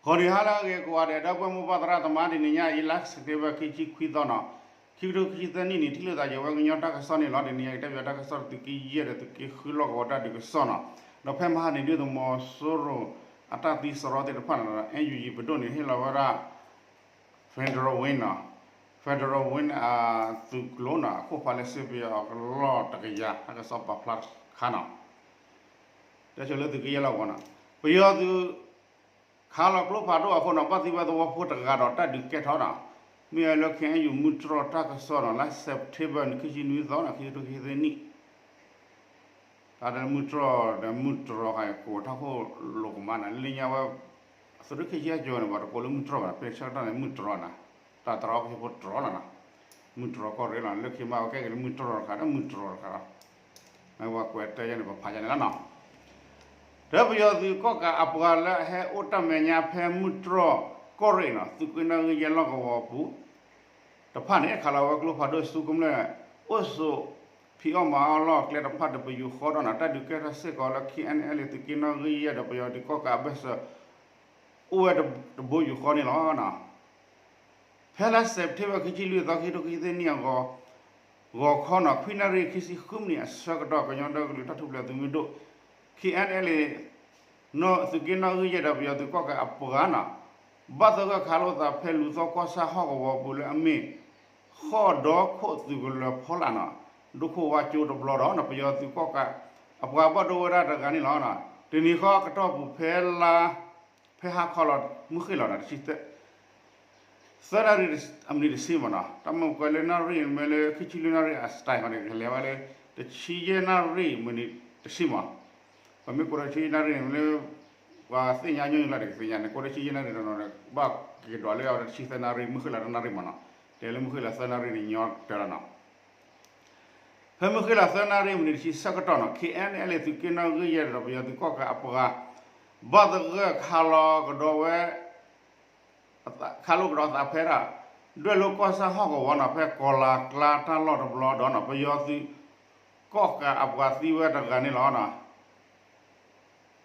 ဂီၤနံၤဟါလၢအဂ့ၤကိးဂၤဒဲး ဒီပုၢ်ဝဲၢ်မိၢ်ပၢ်သရၣ်သမါ တနံၤညါအံၤ လါစဲးပထ့ဘၢၣ် ခံဆံခွံသီနီၤ, ခံကထိခံဆံသၢနံၣ်န့ၣ် ထံၣ်လိာ်သးယဝဲကညီတၢ်ကစီၣ်န့ၣ်လီၤ. တနံၤညါအံၤ ကတဲဘၣ်တၢ်ကစီၣ်တသုးက့ယဲၢ်ဒီးသုးက့ဃုလီၢ်ကဝီၤတၢ်ဒုးကစီၣ်နီၤ, ဒီးဖဲမဟါန့ၣ် ဒုၣ်ဒါသုးမီၤစိရိၤအတၢ်သံစရီသ့ၣ်တဖၣ်န့ၣ်ဒီး NUG ပဒိၣ်န့ၣ် ဟ့ၣ်လီၤဝဲဒၣ် Federal Wing နီၤ, Federal Wing အသုးကျိၤနီၤ အခိၣ်ဖးလၢစ့ပယီၤအကလီၢ်တကယၤ တၢ်ကစီၣ်ပာ်ဖျါတခါနီၤ, တဲဆိလၢသုးက့ယဲၢ်လီၢ်ကဝီၤနီၤ, ပယီၤသုး ခးလီၤကျိဖးဒိၣ်အဃိနီၤ ဘၣ်သံဝဲသဝီဖိတဂၤဒီးတၢ်ဒုးကဲထီၣ်နီၤ, မ့ၢ်ဝဲလၢ KNU မုၢ်တြီၢ်တၢ်ကစီၣ်နီၤ လါစဲးပထ့ဘၢၣ် ခံဆံနွံသီနီၤ ခံကထိခံဆံသၢနံၣ် တၢ်ဒီးမုၢ်တြီၢ်ဒီးမုၢ်တြီၢ်ခါအံၤ ကိးထီၣ်ခိၣ်လိာ်ကမါနီၤ လၢညါဝဲ သုးရ့ၣ်ခံဆံအကၠိၤန့ၣ် ပှၤတကိးလၢမုၢ်တြီၢ်ဘၣ်နီၤ ဖဲဆၢကတီၢ်န့ၣ် မုၢ်တြီၢ်နီၤ, တၢ်တြီက့ၤဖိတြီၢ်လီၤနီၤ, မုၢ်တြီၢ်ကီၢ်ရ့ၣ်လီၤ, လၢခံမးဝဲကဲက့ၤလၢမုၢ်တြီၢ်တခါဒီးမုၢ်တြီၢ်တခါလီၤ, မ့ၢ်ပှၤကွဲးတဲယဲန့ၣ် ပဖးယဲန့ၣ်လီၤနီၤ. ဒီးပယီၤသုးကီၣ်ကးအပှၤလၢအဟဲအိၣ်တၢ်မဲာ်ညါဖဲမုၢ်တြီၢ်ကီၢ်ရ့ၣ်နီၤ သုးက့နီၣ်ဂံၢ်ယဲၢ်လီၢ်ကဝီၤပူၤ တဖၣ်န့ၣ် ခးလီၤဝဲကျိဖးဒိၣ်ဆူကမျၢၢ် အိၣ်ဆိး ဖံးအီၣ်မၤအီၣ်လီၢ်ကျဲတဖၣ်ဒီးပယူၤဃီဒီးနီၤ တၢ်ဒုးကဲထီၣ်စ့ၢ်ကီးလၢ KNLA သုးက့နီၣ်ဂံၢ်ယဲၢ်ဒီးပယီၤသုးကီၣ်ကးအဘၢၣ်စၢၤ အိၣ်ဝဲတဘိယူၤဃီန့ၣ်လီၤ. ဖဲလါစဲးပထ့ဘၢၣ် ခံဆံလွံၢ်သီ ခံကထိခံဆံသၢနံၣ်အဂီၢ် ဂီၤခီနီၤ ခွံနၣ်ရံၣ်ခံဆံဃုမံးနံးအဆၢကတီၢ် ကညီဒီကလုာ်တၢ်ထူၣ်ဖျဲးသုးမုၢ်ဒိၣ် KNLA သုးက့နီၣ်ဂံၢ်ယဲၢ်ဒီးပယီၤသုးကီၣ်ကးအပှၤနီၤ ဘၣ်သဂၢၢ်ခးလိာ်သးဖဲလူၤသီကီၢ်ဆၣ်ဟီၣ်ကဝီၤပူၤလၢအမ့ၢ် ဃီၣ်ဒီခိၣ်သုးကလၢၤဖီလာ်နီၤ ဒိခိၣ်ဝါကၠိတဘျီဒီးနီၤ ပယီၤသုးကီၣ်ကးအပှၤဘၣ်ဒိဝဲဒၣ်တဂၤန့ၣ်လီၤ. တနံၤဃီအကတီၢ်ပူၤဖဲလါ ဖဲဟါခီလီၤ မုၢ်ဃ့ၢ်လီၤနီၤ တဆံ သၢနၣ်ရံၣ်အမံးနံးတဆံမးနီၤ တၢ်မ့ၢ်ကွဲးလၢနၣ်ရံၣ်မ့ၢ်လၢ ခံဆံလွံၢ်နၣ်ရံၣ်အ style ဃီန့ၣ် ကလဲၤဝဲလၢ တဆံယဲၢ်နၣ်ရံၣ်မံးနံးတဆံမး ပမ့ၢ်ကိးဒီးတဆံယဲၢ်နၣ်ရံၣ်န့ၣ် မ့ၢ်လၢ ပှၤသ့ၣ်ညါညိလၢတကသ့ၣ်ညါန့ၣ် ကိးဒီးတဆံယဲၢ်နၣ်ရံၣ်တနီၤန့ၣ် ဘၣ်က့ၤဒွးလၢအဝဲတဆံသၢနၣ်ရံၣ် မုၢ်ဃ့ၢ်လီၤတနၣ်ရံၣ်မးနီၤ တဲလၢမုၢ်ဃ့ၢ်လီၤသၢနၣ်ရံၣ်န့ၣ် ညီတၢ်လီၤနီၤ ဖဲမုၢ်ဃ့ၢ်လီၤသၢနၣ်ရံၣ်မံးနံးတဆံဆၢကတီၢ်နီၤ KNLA သုးက့နီၣ်ဂံၢ်ယဲၢ်ဒီးပယီၤသုးကီၣ်ကးအပှၤ ဘၣ်သဂၢၢ်ခးလီၤကဒီးဝဲ ခးလိာ်ကဒီးသးဖဲဒၣ် ဒွဲၣ်လိၤကီၢ်ဆၣ်ဟီၣ်ကဝီၤနီၤ ဖဲကီၤလၤကျါတၢ်လီၢ်တဘျီဒီးနီၤ ပယီၤသုးကီၣ်ကးအပှၤသံဝဲတဂၤန့ၣ်လီၤနီၤ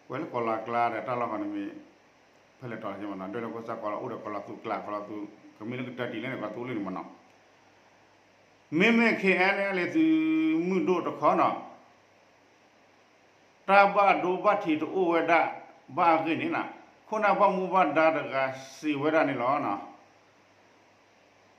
ကွဲးလၢကီၤလၤကျါဒီးတၢ်လီၢ်ဃီန့ၣ်မ့ၢ် ဖဲလဲၣ်တီၤလၢမနီၤ ဒွဲၣ်လိၤကီၢ်ဆၣ်ကီၤလၤအိၣ်ဒီးကီၤလၤသူကျး ကီၤလၤသူ ကမ့ၢ်လၢကတၢၢ်တံၢ်လၢန့ၣ် ပှၤသူလၢန့ၣ်မနီၤ မ့မ့ၢ် KNLA သုးမုၢ်ဒိၣ်တခီနီၤ တၢ်ဘၣ်ဒိဘၣ်ထံးတအိၣ်ဝဲဒၣ်ဘၣ်အဂ့ၢ်န့ၣ်နီၤ ခိၣ်နၢ်ဘၣ်မူဘၣ်ဒါတဂၤစံးဝဲဒၣ်န့ၣ်လီၤနီၤ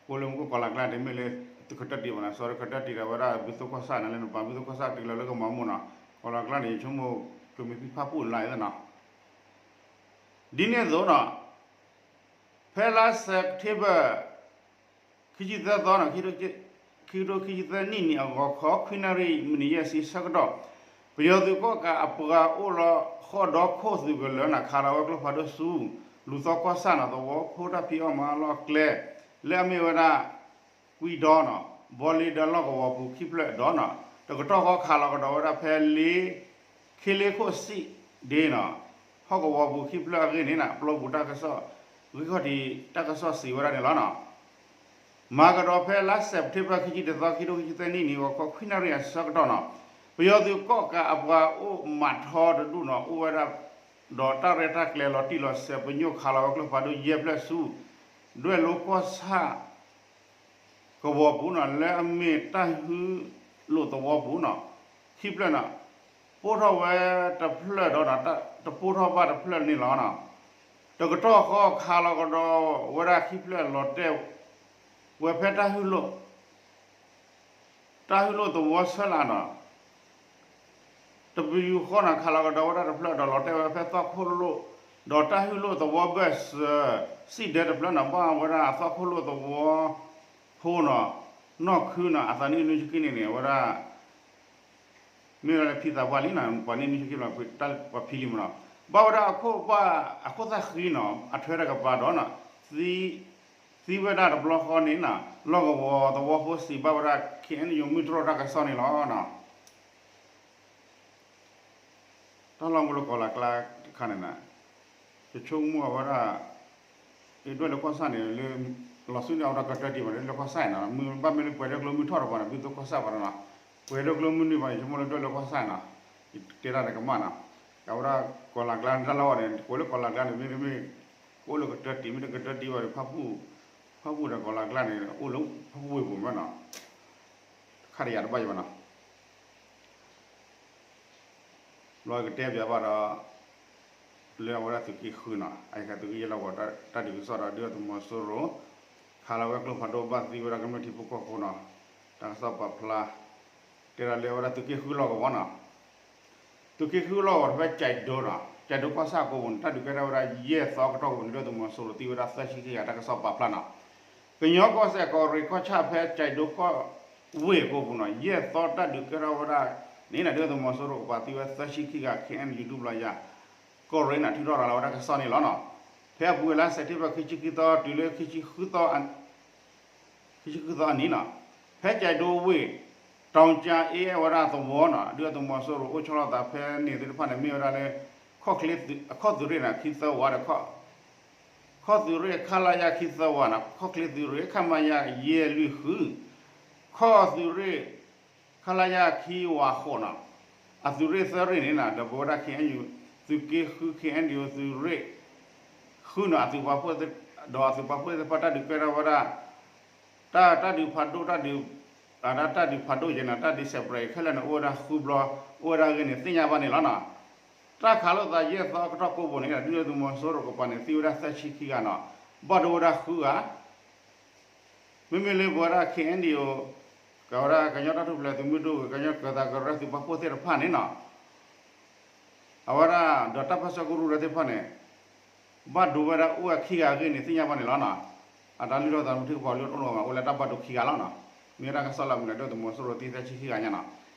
ကိးလၢမူခိၣ်ကီၤလၤကျါန့ၣ် မ့ၢ်လၢသုးကတၢၢ်တံၢ်မနီၤ စီၤကတၢၢ်တံၢ်ဒီးဝဲဒၣ် ဘုသိၣ်ကီၢ်ဆၣ်န့ၣ်လၢနပၤ ဘုသိၣ်ကီၢ်ဆၣ်တုၤလီၤလၢကမၤမူနီၤ ကီၤလၤကျါန့ၣ် ယဆိကမိၣ်ကမ့ၢ်ဖံးဖးပူၣ်လါအံၤသ့ၣ်နီၤ ဒ်န့ၣ်အသိးနီၤ ဖဲလါစဲးပထ့ဘၢၣ် ခံဆံသၢသီနီၤ ခံကထိခံဆံသၢနံၣ်န့ၣ် အဂီၤခီ ခွံနၣ်ရံၣ်မံးနံးယဲၢ်ဆံဆၢကတီၢ် ပယီၤသုးကီၣ်ကးအပှၤအိၣ်လီၤဃီၣ်ဒီခိၣ်သုးကလၢၤနီၤ ခးလီၤဝဲကျိဖးဒိၣ်ဆူ လူၤသီကီၢ်ဆၣ်နီၤ သဝီဖိတၢ်ဖံးအီၣ်မၤအီၣ်လီၢ်ကျဲ လၢအမ့ၢ်ဝဲဒၣ် ကွံဒီနီၤ ဘီလ့ဒီလီၢ်ကဝီၤပူၤခံဖျၢၣ်ဒီးနီၤ တကတီၢ်ဃီခးလီၤကဒီးဝဲဒၣ်ဖဲလ့ ခ့လ့ခိၣ်စံၣ်ဒ့နီၤ ဟီၣ်ကဝီၤပူၤခံဖျၢၣ်အဂ့ၢ်န့ၣ်နီၤ ပျီပူၤတၢ်ကစီၣ် ဂံၢ်ခီၣ်ထံးတၢ်ကစီၣ်စံးဝဲဒၣ်န့ၣ်လီၤနီၤ မၤကဒီးဖဲလါစဲးပထ့ဘၢၣ် ခံဆံတသီ ခံကထိခံဆံသၢနံၣ်န့ၣ် ဂီၤခီခွံနၣ်ရံၣ်အဆၢကတီၢ်နီၤ ပယီၤသုးကီၣ်ကးအပှၤအိၣ်မးထီတဒူၣ်နီၤ အိၣ်ဝဲဒၣ် ဒီးတၢ်ရဲၣ်တၢ်ကျဲၤလီၤတံၢ်လီၤဆဲး ပညိၣ်ခးလီၤဝဲကျိဖးဒိၣ်ယဲၢ်ဖျၢၣ်ဆူ ဒွဲၣ်လိၤကီၢ်ဆၣ် ကဝီၤပူၤနီၤ လၢအမ့ၢ်တၢ်ဟူလိာ်သဝီပူၤနီၤ ခံဖျၢၣ်နီၤ ပိၢ်ထီၣ်ဝဲတဖျၢၣ်ဒီး တပိၢ်ထီၣ်ဘၣ်တဖျၢၣ်န့ၣ်လီၤနီၤ တကတီၢ်ဃီခးလီၤကဒီးဝဲဒၣ်ခံဖျၢၣ်လီၤတဲာ်ဝဲဖဲတၢ်ဟူလိာ် တၢ်ဟူလိာ်သဝီဆၢလၢ်နီၤ တပယူာ်ဃီနီၤ ခးလီၤကဒီးဝဲဒၣ်တဖျၢၣ်ဒီးလီၤတဲာ်ဝဲဖဲသီခိၣ်လိာ် ဒီးတၢ်ဟူလိာ်သဝီဘၢၣ်စၢၤ စံၣ်ဒဲတဖျၢၣ်နီၤ ဘၣ်ဝဲဒၣ်သီခိၣ်လိာ်သဝီဖိနီၤ နီၢ်ခုနီၤ အသးနံၣ်နွံဆံခံန့ၣ်န့ၣ် အဝဲဒၣ် မ့ၢ်ဝဲဒၣ်လၢဖံသးပှၢ်လံနီၤ ပှၤနံၣ်နွံဆံခံဘျီ ပှၤဖံလံမးနီၤ ဘၣ်ဝဲဒၣ်အခိၣ်ဘၣ် အခိၣ်သၣ်ဃံနီၤ အထွဲတကပၤဒီးနီၤ သံ သံဝဲဒၣ်တဘျီဃီန့ၣ်နီၤ လီၢ်ကဝီၤသဝီဖိစံးဘၣ်ဝဲဒၣ် KNU မုၢ်တြီၢ်တၢ်ကစီၣ်န့ၣ်လီၤနီၤ တၢ်လီၢ်မူလၢကီၤလၤကျါတခါန့ၣ်နီၤ ယဆိကမိၣ်အဝဲဒၣ် ဒွဲၣ်လိၤကီၢ်ဆၣ်န့ၣ် လၢ လီၤစုန့ၣ်အဝဲဒၣ်ကတၢၢ်တံၢ်မး ဒွဲၣ်လိၤကီၢ်ဆၣ်နီၤ မ့ၢ်ဘၣ်မ့ၢ်လၢပှဲၤဒိၣ်ကျိမုၢ်ထီၣ်တပၤန့ၣ် ဘုသိၣ်ကီၢ်ဆၣ်ပၤနီၤ ပှဲၤဒိၣ်ကျိမုၢ်နုာ်ပၤန့ၣ် ယဆိကမိၣ်လၢဒွဲၣ်လိၤကီၢ်ဆၣ်နီၤ ယတဲတၢ်န့ၣ်ကမၣ်နီၤ အဝဲဒၣ်ကီၤလၤကျါန့ၣ် တၢ်လီၢ်ဝဲန့ၣ် ကိးလၢကီၤလၤကျါန့ၣ် မ့တမ့ၢ် ကအိၣ်လၢကတၢၢ်တံၢ် မ့ၢ်တကတၢၢ်တံၢ်ဘၣ်ဒီး ဖၣ်ပူၣ်ဒီးကီၤလၤကျါန့ၣ် အိၣ်လၢဖၣ်ပူၣ်ဝ့ၢ်ပူၤမ့ၢ်နီၤ, တခါတယၤတဘၣ်ယဘၣ်နီၤ. ဘျီကတဲပၠးဘၣ်ဒီး လၢအဝဲဒၣ်သုးက့ဃုနီၤ, အအံၤခါသုးက့ယဲၢ်လီၢ်ကဝီၤ တၢ်ဒုးကစီၣ်ဒီး ဒုၣ်ဒါသုးမီၤစိရိၤ ခးလီၤဝဲကျိဖးဒိၣ်ဘၣ်သံဝဲဒၣ်ကမျၢၢ်ထံဖိကီၢ်ဖိနီၤ, တၢ်ကစီၣ်ပာ်ဖျါ တဲဒၣ်လၢအဝဲဒၣ်သုးက့ဃုလီၢ်ကဝီၤနီၤ, သုးက့ဃုလီၢ်ကဝီၤတဖၣ် ကၠဲးဒိနီၤ, ကၠဲးဒိကီၢ်ဆၣ်ကိးပူၤန့ၣ် တၢ်ဒုးကဲထီၣ်ဝဲဒၣ် ယဲၢ်သီကတီၢ်ကိးပူၤန့ၣ် ဒုၣ်ဒါသုးမီၤစိရိၤသံဝဲဒၣ်သၢဆံခံဂၤ တၢ်ကစီၣ်ပာ်ဖျါနီၤ. ကညီကီၢ်စဲၣ် ကီၢ်ရ့ၣ်ကီၢ်ဆၣ်ဖဲကၠဲးဒိကီၢ်ဝ့ၢ်ကိးပူၤနီၤ, ယဲၢ်သီတၢ်ဒုးကဲထီၣ်ဝဲဒၣ်န့ၣ် ဒုၣ်ဒါသုးမီၤစိရိၤကပာ်သံဝဲသၢဆံခံဂၤ ခ့ၣ်အဲၣ်ယူၣ် ဒူပျီယၤ ကီၢ်ရ့ၣ်န့ၣ် ထုးထီၣ်ရၤလီၤဝဲဒၣ်ကစီၣ်န့ၣ်လီၤနီၤ. ဖဲအပူၤဝဲလါစဲးပထ့ဘၢၣ် ခံဆံခံသီ တုၤလၢ ခံဆံဃုသီအနံၤနီၤ, ဖဲကၠဲးဒိဝ့ၢ် တီၤကၠၤအ့ဝဲဒၣ်သဝီနီၤ, ဒုၣ်ဒါသုးမီၤစိရိၤအိၣ်ဆီလီၤသးဖဲန့ၣ်သ့ၣ်တဖၣ်န့ၣ် မ့ၢ်ဝဲဒၣ်လၢ ခီၣ်ချ့သုး အခီၣ်သုးရ့ၣ်န့ၣ် ခံသၢဝးဒီး ခီၣ်သုးရ့ၣ် ခလရ ခံသၢဝးနီၤ, ခီၣ်ချ့သုးရ့ၣ် ခမရ ယဲၢ်လွံၢ်ဃု, ခီၣ်သုးရ့ၣ် ခလရ ခံဝးဃိးနီၤ, အသုးရ့ၣ်သၢရ့ၣ်န့ၣ်နီၤ, ဒီးပဝဲဒၣ် ခ့ၣ်အဲၣ်ယူၣ် သုးက့ဃု ခ့ၣ်အဲၣ်ယူၣ် သုးရ့ၣ်ဃုနီၤ, အသုးပာ်ဖှိၣ် ဒီးအသုးပာ်ဖှိၣ်သ့ၣ်တဖၣ် တၢ်ဒုးကဲထီၣ်ဝဲဒၣ် တၢ် တၢ်ဒုးဖးဒိၣ် တၢ်ဒုး တၢ်ဒုးဖးဒိၣ်ယဲနီၤ, တၢ်ဒုး separate ခဲလၢာ်န့ၣ် အိၣ်ဝဲဒၣ်ဃုဘျီ, အိၣ်ဝဲဒၣ်အဂ့ၢ်န့ၣ် သ့ၣ်ညါဘၣ်န့ၣ်လီၤနီၤ. တၢ်ခးလိာ်သးယဲၢ်သီကတီၢ်ကိးပူၤန့ၣ် ဒုၣ်ဒါသုးမီၤစိရိၤကပၤန့ၣ် သံဝဲဒၣ်သၢဆံခံဂၤနီၤ, ဘၣ်ဒိဝဲဒၣ်ဃုဂၤ မ့မ့ၢ်လၢပဝဲဒၣ် ခ့ၣ်အဲၣ်ယူၣ် ကဝဲဒၣ်ကညီတၢ်ထူၣ်ဖျဲးသုးမုၢ်ဒိၣ် ကညီကၢၤသးကရၢသုးပာ်ဖှိၣ်သ့ၣ်တဖၣ်န့ၣ်နီၤ, အဝဲဒၣ်ဒီးတၢ်ပၢၢ်ဆၢကရူၢ်သ့ၣ်တဖၣ်န့ၣ် ဘၣ်ဒိဝဲဒၣ်အိၣ်ဝဲခံဂၤအဂ့ၢ်န့ၣ် သ့ၣ်ညါဘၣ်န့ၣ်လီၤနီၤ. အတၢ်လုၢ်ထီၣ်သးမုၢ်ထံကပီၤလၢအိၣ်နီၤ အိၣ်လၢတၢ်ဘၣ်ဒိခံဂၤလီၤနီၤ. မ့ၢ်ဝဲဒၣ်တၢ်ကစီၣ်လၢအမုာ်လၢ ဒုၣ်ဒါသုးမီၤစိရိၤသံသၢဆံခံဂၤညါနီၤ.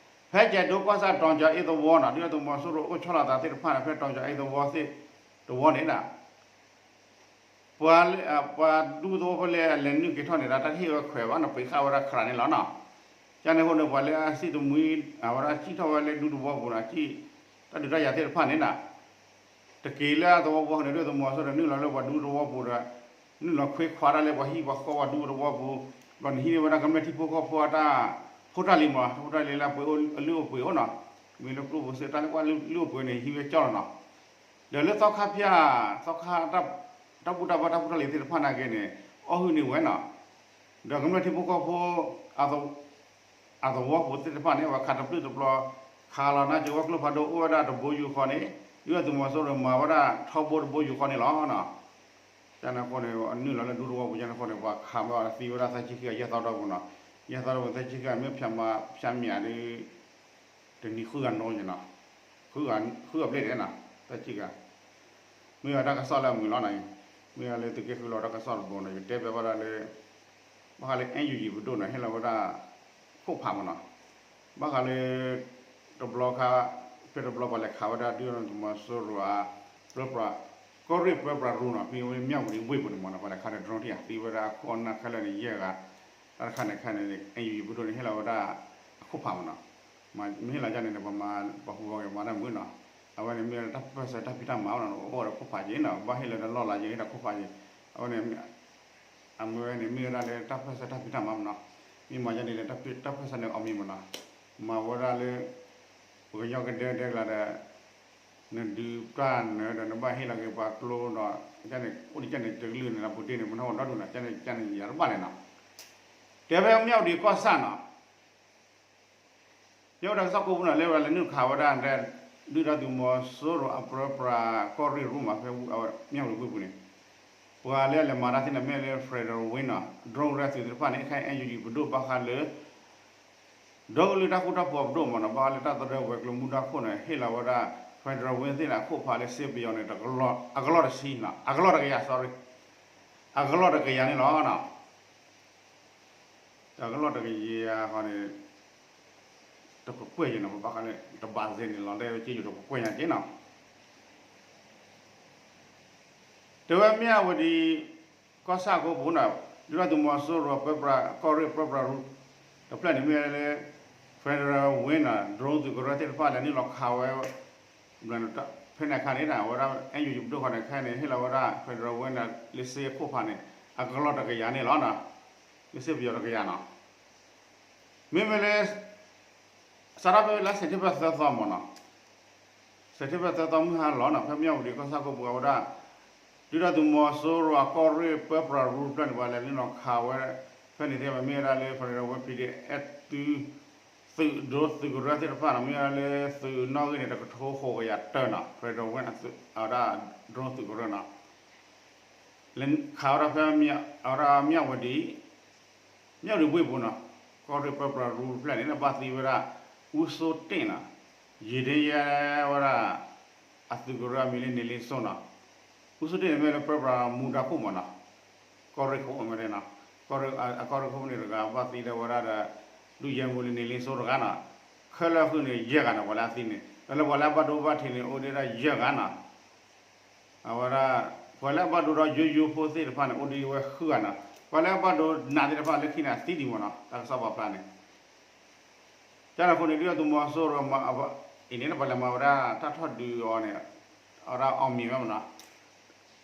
ဖဲကၠဲးဒိကီၢ်ဆၣ် တီၤကၠၤအ့သဝီနီၤ, ဒုၣ်ဒါသုးမီၤစိရိၤအိၣ်ဆီလီၤသးသ့ၣ်တဖၣ်န့ၣ် ဖဲတီၤကၠၤအ့သဝီသ့ၣ်တဝီန့ၣ်နီၤ ပှၤလၢ ပှၤဒူသဝီဖိလၢအလဲၤနုာ်က့ၤထီၣ်န့ၣ်ဒီး တၢ်တဟ့ၣ်ဝဲခွဲးဘၣ်နီၤ, ပှ့ၤဃာ်ဝဲဒၣ်ခရးန့ၣ်လီၤနီၤ. ကန့ၣ်အဃိန့ၣ် ပှၤလၢအစံၣ်တမှံ အဝဲဒၣ်စံၣ်ထီၣ်ဝဲလၢဒူသဝီပူၤဒီး စံၣ် တၢ်ဒုးတၢ်ယၤသ့ၣ်တဖၣ်န့ၣ်နီၤ တက့ၤလၢအသဝီပူၤန့ၣ် ဒုၣ်ဒါသုးမီၤစိရိၤန့ၣ် နုာ်လီၤလၢပှၤဒူသဝီပူၤဒီး နုာ်လီၤခွဲးခွါတၢ်လၢပှၤဟံၣ်ပှၤဃီပှၤဒူသဝီပူၤ, ဒီးနဟံးန့ၢ်ဝဲဒၣ်ကမျၢၢ်ထံဖိကီၢ်ဖိအတၢ်ဖိတၢ်လံၤမး, ဖိတၢ်လံၤလၢအပှ့ၤအိၣ်အလုၢ်အိၣ်ပှ့ၤအိၣ်နီၤ, မ့ၢ်လၢကျိၣ်ဖိစ့တၢ်လၢပှၤလုၢ်အိၣ်ပှ့ၤန့ၣ် ဟံးဝဲကၠီလီၤနီၤ. ဒီးလၢသီခါဖၠၣ် သီခါ တၢ်ဘူၣ်တၢ်ဘါတၢ်ဖိတၢ်လံၤသ့ၣ်တဖၣ်န့ၣ်က့န့ၣ် အီၣ်ဟုၣ်န့ၢ်ဝဲနီၤ, ဒီးကမျၢၢ်ထံဖိကီၢ်ဖိ အသဝီပူၤသ့ၣ်တဖၣ်န့ၣ် ပှၤခးတပျုၢ်တပျီၤ ခးလီၤနါက့ၤဝဲကျိဖးဒိၣ်အိၣ်ဝဲဒၣ်တဘိယူၢ်ဃီန့ၣ် ဒုၣ်ဒါသုးမီၤစိရိၤမၤဝဲဒၣ်ထီဘိတဘိယူၢ်ဃီန့ၣ်လီၤ. ကန့ၣ်အဃိန့ၣ် နုာ်လီၤလၢဒူသဝီပူၤကန့ၣ်အဃိန့ၣ် ပှၤခးမ့ၢ်အီၤသံဝဲဒၣ်သၢဆံခံဂၤယဲၢ်သီတီၢ်ပူၤနီၤ, ယဲၢ်သီတီၢ်ပူၤသၢဆံခံဂၤ မ့ၢ်ဖၠးမးဖၠးမံၤဒီး တနံၤဃုဂၤနီၤနီၤ, ဃုဂၤဘျဲၣ်ဒဲးနီၤ, သၢဆံခံဂၤ မ့ၢ်ဝဲတၢ်ကစီၣ်လၢအမုာ်လီၤနီၤ, မ့ၢ်ဝဲလၢသုးက့ဃုလီၤတၢ်ကစီၣ်တဘိနီၤ, ယကတဲပၠးဘၣ်ဒၣ်လၢ ဘၣ်ဃးလၢ NUG ပဒိၣ်နီၤ ဟ့ၣ်လီၤဝဲဒၣ် ခိၣ်ဖးမးနီၤ, ဘၣ်ဃးလၢ တဘျီခါ ဖဲတဘျီပှၤလဲၤခးဝဲဒၣ်ဒုၣ်ဒါသုးမီၤစိရိၤအ ပြၢပြး ကီၢ်ရ့ၣ်ပြၢပြးရူနီၤ, ဖဲမၠၣ်ဝတံၤဝ့ၢ်ပူၤန့ၣ်မးနီၤ, ပှၤလဲၤခးဒီး drone ထံၣ်ဧါ သံဝဲဒၣ်အခိၣ်အနၢ်ခဲလၢာ်န့ၣ် ယဲၢ်ဂၤ, တၢ်တခါန့ၣ်ခဲန့ၣ် NUG ပဒိၣ်န့ၣ် ဟ့ၣ်လီၤဝဲဒၣ်အခိၣ်ဖးမးနီၤ, မ့ၢ်ဟ့ၣ်လီၤယၤန့ၣ် ပှၤမၤပှၤဟူးဂီၤက့ၤမၤတၢ်မုာ်နီၤ, အဝဲန့ၣ်မ့ၢ်တၢ်ပၢၢ်ဆၢတၢ်ဖံးတၢ်မၤနီၤ, အိၣ်ဒီးခိၣ်ဖးက့ၤနီၤ, ဘၣ်ဟ့ၣ်လီၤဒီးလီၢ်လၤက့ၤဒီးခိၣ်ဖးက့ၤ, အဝဲန့ၣ် အမ့ၢ်ဝဲန့ၣ် မ့ၢ်ဝဲဒၣ်လၢတၢ်ပၢၢ်ဆၢတၢ်ဖံးတၢ်မၤမးနီၤ, မ့ၢ်မၤယၤန့ၣ်ဒီး တၢ်ပၢၢ်ဆၢန့ၣ်အီၣ်မ့ၢ်မးနီၤ, မၤဝဲဒၣ်လၢ ပကညီကဒဲကဒဲကလၤဒီး နဒုးတၢ်နၢၤဒီး နဘၣ်ဟ့ၣ်လီၤက့ၤပှၤကျိဒီး ကန့ၣ် အိၣ်ဒံးကန့ၣ် တကလုာ်န့ၣ် ပူၤတ့ၢ်န့ၣ် ပနၢ်ဟူဒီဒူၣ်နီၤ, ကန့ၣ် ကန့ၣ် ယၤတဘၣ်လဲၣ်နီၤ, တဲဖဲမၠၣ်ဝတံၤကီၢ်ဆၣ်နီၤ မ့ၢ်ဝဲဒၣ်ကစီၣ်ကိးပူၤနီၤ လၢဝဲလဲၤနုာ်ခးဝဲဒၣ် ဒုၣ်ဒါသုးမီၤစိရိၤအပြၢပြးကီၢ်ရ့ၣ်ရူမး ဖဲမၠၣ်ဝတံၤဝ့ၢ်ပူၤန့ၣ်, ပှၤလၢအလဲၤမၤတၢ်သ့ၣ်န့ၣ် မ့ၢ်လၢ Federal Wing နီၤ, drone ရၢသုးသ့ၣ်တဖၣ်န့ၣ် ခဲအံၤ NUG ပဒိၣ်ဘၣ်ဃးလၢ ဒီကလုာ်တၢ်ဃူတၢ်ဖိးပဒိၣ်မးနီၤ, ဘၣ်ဃးလၢတၢ်သဒၢဝဲၤကျိၤမူဒါခိၣ်န့ၣ် ဟ့ၣ်လီၤဝဲဒၣ် Federal Wing သ့ၣ်န့ၣ် အခိၣ်ဖးလၢစ့ပယီၤန့ၣ် အကလီၢ်တဆံနီၤ, အကလီၢ်တကယၤ sorry, အကလီၢ်တကယၤန့ၣ်လီၤနီၤ. အကလီၢ်တကယၤဃီန့ၣ် တကကွဲၢ်ယဲနီၤ, ပဘၣ်ဃးလၢ တဘးစ့န့ၣ်လီၤ တဲဝဲက့ယိၤတကကွဲၢ်ညါက့နီၤ. တဲဝဲမ့ၢ်အဝဲဒ် ကီၢ်ဆၣ်ကိးပူၤနီၤ, ဒုၣ်ဒါသုးမီၤစိရိၤ ပြၢပြး ကီၢ်ရ့ၣ်ပြၢပြးရူ တဖျၢၣ်န့ၣ်မ့ၢ်လၢ Federal Wing နီၤ, drone သုးကရၢသ့ၣ်တဖၣ် လဲၤနုာ်လီၤခးဝဲ ဖဲန့ၣ်အခါန့ၣ် အဝဲဒၣ် NUG ပဒိၣ်ဃီန့ၣ် ခဲအံၤန့ၣ် ဟ့ၣ်လီၤဝဲဒၣ် Federal Wing န့ၣ် လၢစ့အခိၣ်ဖးန့ၣ် အကလီၢ်တကယၤန့ၣ်လီၤနီၤ, လၢစ့ပယီၤတကယၤနီၤ. မ့မ့ၢ်လၢ စးထီၣ်ဖဲလါစဲးပထ့ဘၢၣ်သၢသီမးနီၤ, စဲးပထ့ဘၢၣ်သၢသီမုၢ်ဟါလီၤနီၤ, ဖဲမၠၣ်ဝတံၤကီၢ်ဆၣ်ကိးပူၤ အဝဲဒၣ် ဒုၣ်ဒါသုးမီၤစိရိၤအကီၢ်ရ့ၣ်ပၢပြးရူတဖျၢၣ်န့ၣ် ပှၤလဲၤလၢနီၤခးဝဲ ဖဲန့ၣ်သ့ၣ်မ့ၢ်ဝဲဒၣ်လၢ Federal Wing PDF အဲၣ်သု သုးဒိသုးကရၢသ့ၣ်တဖၣ်န့ၣ် မ့ၢ်ဝဲဒၣ်လၢသုးနီၣ်ဂံၢ်န့ၣ် တကထိဃိးကယၤတၢနီၤ Federal Wing အဝဲဒၣ် drone သုးကရၢနီၤ လဲၤခးဝဲဒၣ်ဖဲ အဝဲဒၣ်မၠၣ်ဝတံၤ မၠၣ်ဝတံၤဝ့ၢ်ပူၤနီၤ ကီၢ်ရ့ၣ်ပၢပြးရူတဖျၢၣ်န့ၣ် ဘၣ်သံဝဲဒၣ် အူစိတ့ၣ်နီၤ ယံာ်ဒ့ယဲဝဲဒၣ် အသုးကရၢအမံၤလၢန့ၣ်လ့စိနီၤ အူစိတ့ၣ်န့ၣ်မ့ၢ်လၢပၢပြးမူဒါခိၣ်မးနီၤ ကီၢ်ရ့ၣ်ခိၣ်မ့ၢ်တဲနီၤ ကီၢ်ရ့ၣ် အကီၢ်ရ့ၣ်ခိၣ်န့ၣ်တဂၤ ဘၣ်သံဒၣ်ဝဲဒၣ်ဒီး ဒုးယဲမူလၢန့ၣ်လ့စိတဂၤနီၤ ခဲလၢာ်ဃုာ်န့ၣ်ယဲၢ်ဂၤနီၤ ပှၤလၢအသံန့ၣ် ဒီးလၢပှၤလၢအဘၣ်ဒိဘၣ်ထံးန့ၣ် အိၣ်ဒံးဒၣ်ယဲၢ်ဂၤနီၤ အဝဲဒၣ် ပှၤလၢအဘၣ်ဒိဒီးယိယိဖိသ့ၣ်တဖၣ်န့ၣ် အိၣ်ဒံးဝဲဃုဂၤနီၤ ပှၤလၢအဘၣ်ဒိနးသ့ၣ်တဖၣ်လၢခံန့ၣ် အသံဒံးမးနီၤ တၢ်ကစီၣ်ပာ်ဖျါန့ၣ် ကန့ၣ်အဃိန့ၣ် ဒုၣ်ဒါသုးမီၤစိရိၤ အံၤန့ၣ် ပှၤလဲၤမၤဝဲဒၣ်တၢ်ထီၣ်ဒုးအီၤန့ၣ် အဝဲဒၣ်အီၣ်မံၤဝဲမးနီၤ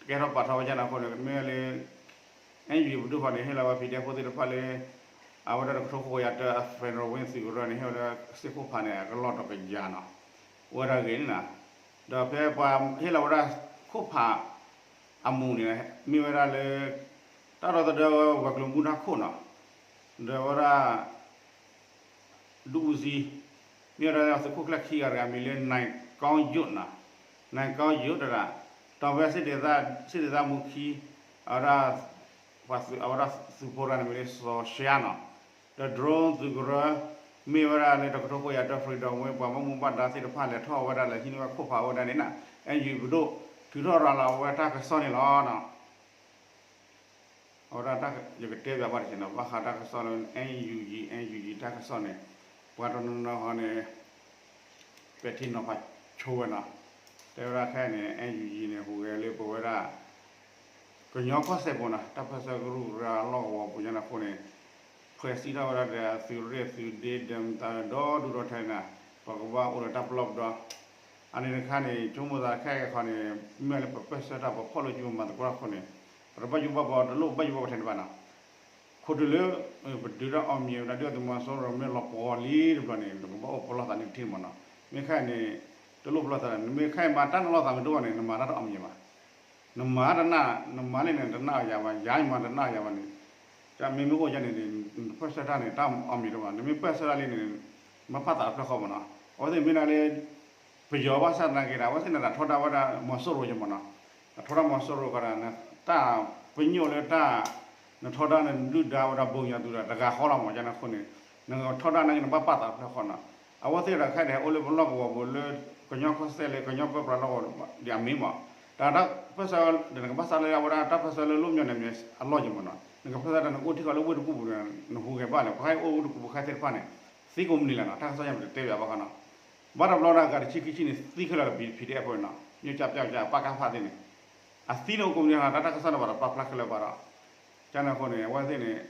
ကဲထီၣ်ပာ်ထီၣ်ဝဲကန့ၣ်အဃိန့ၣ် မ့ၢ်လၢ အဲၣ်ယူၣ်ပဒိၣ်ဃီန့ၣ် ဟ့ၣ်လီၤဝဲ PDF ဖိသ့ၣ်တဖၣ်လၢ အဝဲဒၣ်တကထိဃိးကယၤတၢ Federal Wing သုးကရၢန့ၣ် ဟ့ၣ်ဝဲဒၣ်စ့ၢ်ခိၣ်ဖးန့ၣ် အကလီၢ်တကယၤနီၤ အိၣ်ဝဲဒၣ်ဂ့ၤန့ၣ်နီၤ ဒီးဖဲပှၤဟ့ၣ်လီၤဝဲဒၣ်ခိၣ်ဖး အမူးန့ၣ် မ့ၢ်ဝဲဒၣ်လၢ တၢ်ဒီသဒၢဝဲၤကျိၤမူဒါခိၣ်နီၤ ဒီးဝဲဒၣ် ဒုးအူစံ မ့ၢ်ဝဲဒၣ်သုးခိၣ်ကျၢၢ်ခံဂၤတဂၤ မံၤလၢ နၢၣ်ကီယိာ်နီၤ နၢၣ်ကီယိာ်တဂၤ တီၢ်ဖဲ စ့ၣ်ဒ့သၣ်မူခံ အဝဲဒၣ် ပှၤသုး အဝဲဒၣ်သုးဖိတဂၤန့ၣ် မံၤလၢစီၤရှါနီၤ ဒီး drone သုးကရၢ မ့ၢ်ဝဲဒၣ်လၢတကထိဃိးကယၤတၢ Federal Wing ပှၤဘၣ်မူဘၣ်ဒါသ့ၣ်တဖၣ်လဲၤထီၣ်ဝဲဒၣ်လဲၤဟံးန့ၢ်ဝဲခိၣ်ဖးဝဲဒၣ်န့ၣ်နီၤ အဲၣ်ယူၣ်ပဒိၣ် ထုးထီၣ်ရၤလီၤဝဲတၢ်ကစီၣ်န့ၣ်လီၤနီၤ အဝဲဒၣ်တၢ်ယကတဲဘၣ်ဘၣ်တက့ၢ်နီၤ ဘၣ်ဃးတၢ်ကစီၣ်လၢ အဲၣ်ယူၣ်ယံၤ အဲၣ်ယူၣ်ယံၤ တၢ်ကစီၣ်န့ၣ် ပှၤတနီၤနီၤဃီန့ၣ် ပဲာ်ထံနီၤဖးဆိဝဲနီၤ တဲဝဲဒၣ်ခဲအံၤန့ၣ် အဲၣ်ယူၣ်ယံၤန့ၣ် ဟူးဂဲၤလၢပဝဲဒၣ် ကညီကီၢ်စဲၣ်ပူၤနီၤ တၢ်ပၢၢ်ဆၢကရူၢ်ကရၢအလီၢ်ကဝီၤပူၤညါန့ၣ်အဃိန့ၣ် ဖှဲးစံးထီၣ်ဝဲဒၣ်ဒီးသုးရ့ၣ်သုးဒ့ ဒီးမတၤဒီဒူၣ်ဒီထၢန့ၣ် ပကဘၣ်အိၣ်ဒီးတၢ်ပလီၢ်ပဒီ အန့ၣ်တခါန့ၣ် ဆိကမိၣ်သးခဲအံၤခီန့ၣ် မ့ၢ်လၢပပၢၢ်ဆၢတၢ်ပဖီၣ်လိာ်စုပမၤသကိးတၢ်အဃိန့ၣ် ပတဘၣ်ယိၣ်ဘၣ်ဘီ တလိၣ်ဘၣ်ယိၣ်ဘၣ်ဘီထဲန့ၣ်ဘၣ်နီၤ ခိၣ်တုၤလၢ ပဒုးတၢ်အီၣ်မံၤဝဲဒၣ် ဒုၣ်ဒါသုးမီၤစိရိၤမ့ၢ်လီၤပှီၤလံတဘျီန့ၣ် နကဘၣ်အိၣ်ပလီၢ်သးန့ၣ်တထံၣ်မးနီၤ မ့ၢ်ခဲအံၤန့ၣ် တလိၣ်ပလီၢ်သး နမ့ၢ်ခဲအံၤမၤတၢ်နလီၢ်သးမ့ၢ်တအိၣ်ဘၣ်န့ၣ် နမၤတၢ်တအီၣ်မံၤဘၣ် နမၤတနာ် နမၤလံန့ၣ် တနာ်အီၤယၤဘၣ် ယၤမၤတနာ်အီၤယၤဘၣ်န့ၣ် မ့မ့ၢ်အိၣ်ယါန့ၣ် နပၢၢ်ဆၢတၢ်န့ၣ် တၢ်အီၣ်မံၤတအိၣ်ဘၣ် နမ့ၢ်ပၢၢ်ဆၢတၢ်လံန့ၣ် မၤပာ်သးတဖျၢၣ်ဃီမးနီၤ အဝဲသ့ၣ်မ့ၢ်ဒၣ်လၢ ပယီၤဘၣ်ဆၣ်သနာ်က့ဒီး အဝဲသ့ၣ်န့ၣ် တၢ်ထီဒါဝဲဒၣ်မီၤစိရိၤယမးနီၤ တၢ်ထီဒါမီၤစိရိၤကဒီး တၢ်ပညိၣ်လၢတၢ် နထီဒါနဒုၣ်ဒါဝဲဒၣ် ဘိညါသူဒီး တဂၤဃီလီၤမး ကန့ၣ်အဃိန့ၣ် နထီဒါန့ၣ် နဘၣ်ပာ်သးတဖျၢၣ်ဃီနီၤ အဝဲသ့ၣ်ဒီးခဲအံၤန့ၣ် အိၣ်လၢပလီၢ်ကဝီၤပူၤလၢ ကညီကီၢ်စဲၣ်လၢကညီပၢပြးလီၢ်ကဝီၤဒ်အမ့ၢ်မး တၢ်တၢ်ပၢၢ်ဆၢ နကပၢၢ်ဆၢလၢအဝဲဒၣ်တၢ်ပၢၢ်ဆၢလၢလီၢ်မညီန့ၣ်မ့ၢ်အလီၢ်ယမးနီၤ နကပၢၢ်ဆၢတၢ်နကအိၣ်ထံၣ်ဃီလၢဝ့ၢ်တကူၣ်ပူၤန့ၣ် နဟူးဂဲၤဘၣ်လဲၣ် ပှၤခါအံၤအိၣ်ဝ့ၢ်တကူၣ်ပူၤခါသ့ၣ်တဖၣ်န့ၣ် သံကိးမုၢ်နံၤလီၤနီၤ တၢ်ကစီၣ်ယါပတတဲဘၣ်ဘၣ်ဃီနီၤ ဘၣ်တဘျီဒၣ်ဂၤတဆံခံဆံန့ၣ် သံခဲလၢာ်လီၤ ပံၤ PDF ဖိနီၤ မ့ၢ်ကၢ်ပျၢ်ကၢ် ပၢ်ကၢ်ဖးသ့ၣ်န့ၣ် အသံန့ၣ်အိၣ်ကိးမုၢ်နံၤလီၤ တၢ်တၢ်ကစီၣ်န့ၣ်ဘၣ်ဒီးပာ်ဖျါခဲလၢာ်ဘၣ်ဒီး ကန့ၣ်အဃိန့ၣ် အဝဲသ့ၣ်န့ၣ်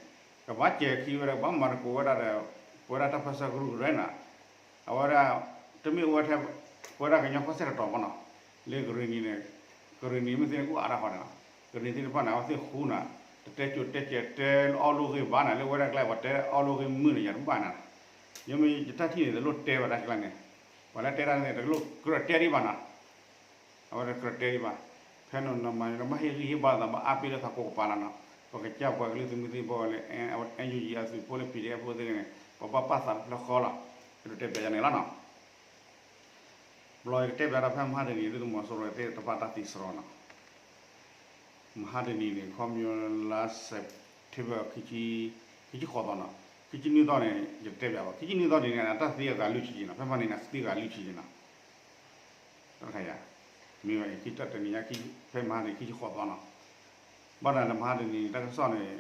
ကဘၣ်စဲၤခံဝဲဒၣ် ကဘၣ်မၤသကိးဝဲဒၣ်ဒီး ပဝဲဒၣ်တၢ်ပၢၢ်ဆၢကရူၢ်ကရၢနီၤ အဝဲဒၣ် တမ့ၢ်အိၣ်ဝဲထဲ ပဝဲဒၣ်ကညီကီၢ်စဲၣ်တတီၤဘၣ်နီၤ လၢကရ့ၣ်နံၤန့ၣ် ကရ့ၣ်နံၤမ့ၢ်သ့ၣ်န့ၣ်အိၣ်အါဒၣ်ဃီန့ၣ် ကရ့ၣ်နံၤသ့ၣ်တဖၣ်န့ၣ် အဝဲသ့ၣ်ဃူနီၤ တတဲကိးတဲကဲးတဲအီၣ်လိၣ်ဂ့ၤဘၣ်နီၤ လၢဝဲဒၣ်ကျါ ပှၤတဲအီၣ်လိၣ်ဂ့ၤမုၢ်န့ၣ် ယတဘၣ်နီၤ ယမ့ၢ်ယတၢ်ထံၣ်န့ၣ် တလိၣ်တဲဝဲဒၣ်ကျါန့ၣ် ပှၤလၢတဲတၢ်န့ၣ် တလိၣ်ကြၢးတဲဒံးဘၣ်နီၤ အဝဲတကြၢးတဲဒံးဘၣ် ဖဲနနမၤန့ၣ် နဘၣ်ဟ့ၣ်ဂံၢ်ဟ့ၣ်ဘါသး ဘၣ်အါပ့ၤလၢသးကိးကပၤလီၤနီၤ ပကစၢ်ပှၤကလုာ်သုးမုၢ်သံၣ်ဘိလၢ အဲၣ်ယူၣ်ယံၤအသုးဖိလၢ PDF ဖိသ့ၣ်န့ၣ် ပဘၣ်ပာ်သးတဖျၢၣ်ဃီလီၤ အဲၣ်ဒိးတဲပျးယၤန့ၣ်လီၤနီၤ ဘျီယကတဲပျးဒီးဖဲမဟါတနံၤ ဒုၣ်ဒါသုးမီၤစိရိၤသ့ၣ်တဖၣ်တၢ်သံစရီနီၤ မဟါတနံၤန့ၣ် ခီပညီလါ September ခံဆံဃိးသီနီၤ ခံဆံနွံသီန့ၣ် ယတဲပျးဘၣ် ခံဆံနွံသီန့ၣ် အတၢ်သံအဂၤလွံၢ်ဆံယံၤနီၤ ဖဲမဟါန့ၣ် အသံအဂၤလွံၢ်ဆံယံၤနီၤ တၢ်တခါယၤ မ့ၢ်ဝဲအံၤ ခံတၢ်တနံၤညါ ဖဲမဟါန့ၣ် ခံဆံဃိးသီနီၤ ဘၣ်တၢ်လၢမဟါတနံၤ တၢ်ကစီၣ်န့ၣ်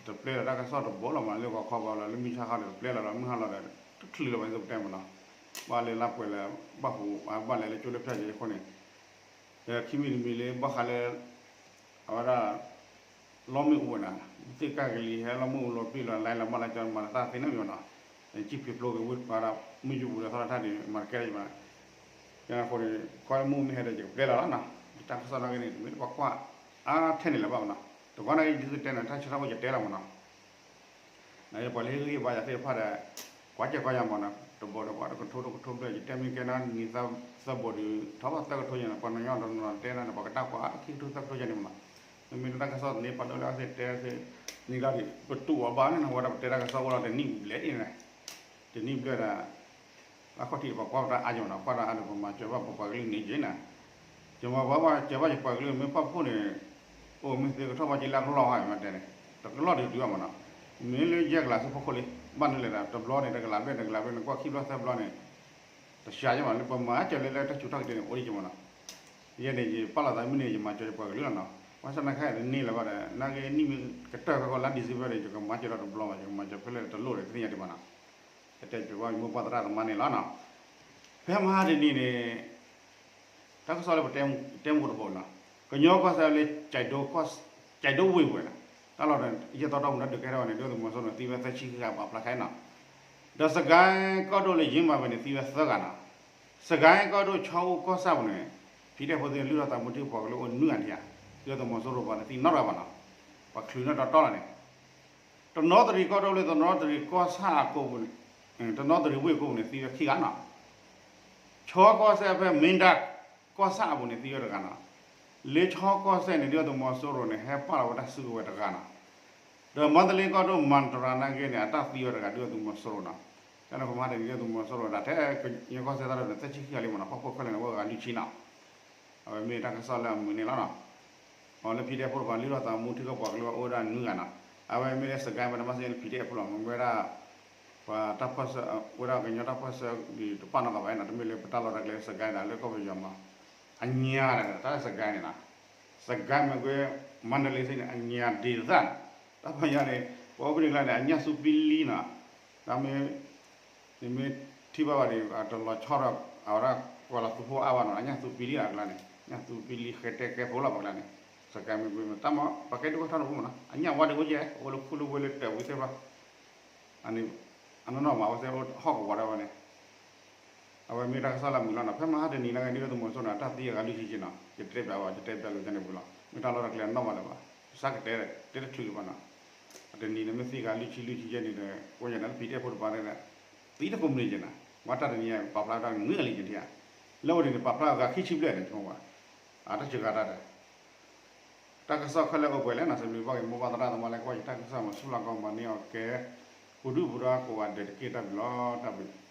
တပျဲလၢတၢ်ကစီၣ်တဘိလီၤမး လၢဂီၤခီဘၣ်လီၤ လၢမုၢ်ဆါခီဒီး တပျဲလီၤလီၤ မုၢ်ဟါလီၤဒီး တချုးလီၤဘၣ် ယသိးပတဲမးနီၤ ဘၣ်လၢလါပှဲၤလၢ ဘၣ်ဟူး ဘၣ်လဲၤလၢကၠိလၢဖျၢၣ်က့ၤအဃိန့ၣ် ခံမံၤတမံၤလၢဘၣ်ဃးလၢ အဝဲဒၣ် လီမ့ၣ်အူဝဲနီၤ သ့ၣ်ကၢ်ကလံၤဟဲလီမ့ၣ်အူလီၤပံၣ်လီၤလဲလီၤမၢ်လီၤကၠီမၤတၢ်သ့န့ၣ်မ့ၢ်နီၤ ကံၣ်ဖံးဖျိက့ၤဝံၤပှၤဒီး မုၢ်ယူၤပူၤဒီးသီထီၣ်တၢ်ဒံး မၤတကဲလၢၤယမး ယန့ၣ်အဃိန့ၣ် ကွၢ်လၢမုၢ်မ့ၢ်ဟဲဒီးယကပျဲလီၤလီၤနီၤ ယတၢ်ကစီၣ်နာ်က့န့ၣ် တမ့ၢ်ပှၤကွၢ်အါထဲန့ၣ်လၢၤဘၣ်မးနီၤ တကွၢ်နာ်က့ယသုတဲန့ၣ် တၢ်ဆၢထီၣ်အိၣ်ယတဲလီၤမးနီၤ နပှၤလၢဟ့ၣ်ဂံၢ်ဟ့ၣ်ဘါယၤသ့ၣ်တဖၣ်ဒီး ကွၢ်ကဲကွၢ်ယၤမးနီၤ တဘီဒီးပှၤတကထိတကထိဘျဲၣ် ယတဲမ့ၢ်ကဲနၤနံၤသၢဘီဒီး ထီၣ်ဘၣ်သၢကထိညါန့ၣ် ပှၤနီၢ်ညီနီၢ်တဲနၤန့ၣ် ပှၤကတၢၢ်ကွၢ်ခံကထိသၢကထိညါန့ၣ်မနီၤ, မ့မ့ၢ်လၢတၢ်ကစီၣ်သန့ပာ်ဒိၣ်လၢအဝဲသ့ၣ်တဲသ့ၣ် နံၤလီၤဒံး ပတူၢ်အီၤဘၣ်န့ၣ် ဝဲဒၣ်ပတဲတၢ်ကစီၣ်အိၣ်လီၤတနံၣ်ဘျဲၣ်အံၤန့ၣ်, တနံၣ်ဘျဲၣ်ဒီး အခီၣ်ထံးပှၤကွၢ်ပတၢ်အါယီၤနီၤ ကွၢ်တၢ်အါဒီးပမၤစၢၤဘၣ်ပပှၤကလုာ်န့ၣ်က့ၤနၤ, ယမၤဘၣ်ဘၣ်စၢၤဘၣ်ယပှၤကလုာ်မ့ၢ်ပာ်ဖှိၣ်န့ၣ်, အိၣ်မ့ၢ်သ့ကထီၣ်ဘၣ်က့ၤလၢအကလီၢ်ဟါမတဲန့ၣ်, တကလီၢ်ဒံးဒုးဘၣ်မနီၤ, မ့ၢ်လၢယဲၢ်ကလးဆူဖီခိၣ်လံ, ဘၣ်နုၤလဲၣ်ဒီး တဘျီန့ၣ် တကလးဘျဲၣ်တကလးဘျဲၣ်န့ၣ် ကွၢ်ခံဘျီသၢဘျီန့ၣ်, တစှၤယဲၢ်မနီၤ လၢပမၤစၢၤလၢလၢတၢ်ဆူးတၢ်ကတ့ၢ်န့ၣ် အိၣ်ဒံးက့ၤမနီၤ, ယဲန့ၣ် ယပာ်လီၤသးမုၢ်န့ၣ် ယမၤစၢၤယပှၤကလုာ်လီၤနီၤ, ဘၣ်ဆၣ်သနာ်က့တန့ၢ်လၢၤဘၣ်ဒီး နာ်က့နံၣ်မ့ၢ်ကတၢၢ်ဖဲကီးလါ December ဒီး ယကမၤစၢၤဒီးတဘျီဘၣ် ယကမၤစၢၤဖဲလဲၣ်တလိၣ်ဒီး တသ့ၣ်ညါဒံးဘၣ်နီၤ, ယတဲစၢၤဘၣ်ယမိၢ်ပၢ်သရၣ်သမါန့ၣ်လီၤနီၤ, ဖဲမဟါတနံၤန့ၣ် တၢ်ကစီၣ်လၢပတဲမူတဘိနီၤ, ကညီကီၢ်စဲၣ်လၢ ကၠဲးဒိဝ့ၢ်ပူၤနီၤ, တၢ်လီၢ်ဒီး ယဲၢ်သီတီမူၤဒီးဒုးကဲထီၣ်ဝဲန့ၣ် ဒုၣ်ဒါသုးမီၤစိရိၤန့ၣ် သံဝဲသၢဆံဃုဂၤ ပာ်ဖျါခဲအံၤနီၤ, ဒီးစကဲကီၢ်ဒိၣ်လၢယ့မၤဝဲန့ၣ် သံဝဲသၢဂၤနီၤ, စကဲကီၢ်ဒိၣ် ဆီအူကီၢ်ဆၣ်ပူၤန့ၣ် ဖံးဒဲဖိသ့ၣ်လုၢ်ထီၣ်သးမူထံပှၤကလုာ်အိၣ်နွံဂၤန့ၣ်ဧါ, ဒုၣ်ဒါသုးမီၤစိရိၤပှၤန့ၣ်သံနီတဂၤဘၣ်နီၤ, ပှၤချုးန့ၢ်တီတီလီၤန့ၣ် တနီသရံၣ်ကီၢ်ဒိၣ်လၢတနီသရံၣ်ကီၢ်ဆၣ်အကိးပူၤန့ၣ်, တနီသရံၣ်ဝ့ၢ်အကိးပူၤန့ၣ် သံဝဲခံဂၤနီၤ, ဆီကီၢ်စဲၣ်ဖဲမ့ၢ်ဒါကီၢ်ဆၣ်အပူၤန့ၣ် သံဝဲတဂၤနီၤ, လၢဆီကီၢ်စဲၣ်န့ၣ် ဒုၣ်ဒါသုးမီၤစိရိၤန့ၣ် ဟဲပာ်လီၤဝဲတၢ်စုကဝဲၤတဂၤနီၤ, ဒီးမါတလ့ကီၢ်ဒိၣ် မၣ်တရၤနာ်က့န့ၣ် အတၢ်သံဝဲတဂၤ ဒုၣ်ဒါသုးမီၤစိရိၤနီၤ, တၢ်န့ၣ်ပမၤတ့ၢ်န့ၣ် ဒုၣ်ဒါသုးမီၤစိရိၤဒၣ်ထဲ ကညီကီၢ်စဲၣ်တၢ်ဒီးန့ၣ် သၢဆံခံဂၤလံမနီၤ, ဖီခိၣ်ခဲလၢာ်န့ၣ် အိၣ်ဂၤလွံၢ်ဆံနီၤ အဝဲမ့ၢ်တၢ်ကစီၣ်လၢအမုာ်န့ၣ်လီၤနီၤ, အလၢဖံးဒဲဖိတပၤ လုၢ်ထီၣ်သးမူထံကီၢ်ပှၤကလုာ်အိၣ်ဝဲဒၣ်နွံဂၤနီၤ, အဝဲမ့ၢ်လၢစကဲမ့ၢ်တမ့ၢ်လၢဖံးဒဲဖိလီၤ, မ့ၢ်ဝဲဒၣ် ပှၤတၢ်ပၢၢ်ဆၢ ဝဲဒၣ်ကညီတၢ်ပၢၢ်ဆၢဒ်တပာ်နီၣ်သးဘၣ်နီၤ, တမ့ၢ်လၢပတၢ်လီၢ်တၢ်ကျဲလၢစကဲနီၤ, လၢကီၢ်ပယီၤမး, အညါတၢ်လၢစကဲန့ၣ်နီၤ, စကဲမ့ၢ်ကွ့ မါတလ့စ့ၢ်န့ၣ် အညါဒ်သိးနီၤ, တၢ်ပယီၤန့ၣ် ပှၤအိၣ်ဖဲန့ၣ်ကျါန့ၣ် အညၣ်သူပံလံနီၤ, တၢ်မ့ၢ် နမ့ၢ်ထံၣ်ဘၣ်ဘၣ်ဒီး တလီၤဆီဒီး အဝဲဒၣ်ကွၢ်လီၤသူဖိအါဘၣ်နီၤ, အညၣ်သူပံလံအကျါန့ၣ် ညၣ်သူပံလံဃဲတဲကဲဖိလီၤပကျါန့ၣ်, စကဲမ့ၢ်ကွ့ တၢ်မ့ၢ် ပှၤကဲဒိၣ်ကထီၣ်တပူၤမနီၤ, အညၣ်ဝါဒံးအိၣ်ကဲ အိၣ်လၢခူလၢဝ့လၢတၢ်ဝံသ့ၣ်တဖၣ်, အနီၢ်နီၢ်မး အဝဲသ့ၣ်အိၣ်ဟီၣ်ကဝီၤဒၣ်ဝဲန့ၣ် အဝဲမ့ၢ်တၢ်ကစီၣ်လၢအမုာ်လီၤနီၤ, ဖဲမဟါတနံၤနာ်က့ ဒုၣ်ဒါသုးမီၤစိရိၤန့ၣ် အတၢ်သံအဂၤလွံၢ်ဆံက့နီၤ, ယတဲပျးဘၣ် ယတဲပျးလိာ်ကန့ၣ်ပူၤလီၤ, မ့ၢ်တၢ်လီၢ်တၢ်ကျဲအနီၢ်မးလၢၤဘၣ်, ပစၢ်ကတဲ တဲတချုးလၢၤဘၣ်နီၤ, အတနံၤန့ၣ် မ့ၢ်သံဂၤလွံၢ်ဆံလွံၢ်ဆံယဲၢ်နံၤဒီး ကိးညါန့ၣ် လၢဖံးဒဲဖိတပၤန့ၣ် သံတကိးမံၤက့နီၤ, ဝဲတၢ်တနံၤပာ်ဖျါတၢ်နွံဂၤလံက့ထံဧါ, လၢဝဲန့ၣ်န့ၣ် ပာ်ဖျါအဂၤခံဆံဘျဲၣ်န့ၣ် ဆိဝဲ အတၢ်စှၤဂၤတၢ်ဒီး တၢ်ကစီၣ်ခဲလၢာ်အိၣ်ပှဲၤလဲၣ်နီၤ, စံးဘျုးဘၣ်က့ၤမိၢ်ပၢ်သရၣ်သမါလၢကွၢ်ယတၢ်ကစီၣ်မၤဆူၣ်လီၤကီးမၤန့ၢ်အီၤကဲ ပူၤဒုၣ်ပူၤဒါကိးဂၤဒဲးတက့ၢ် တၢ်ဘျုးလီၤ တၢ်ဘျုး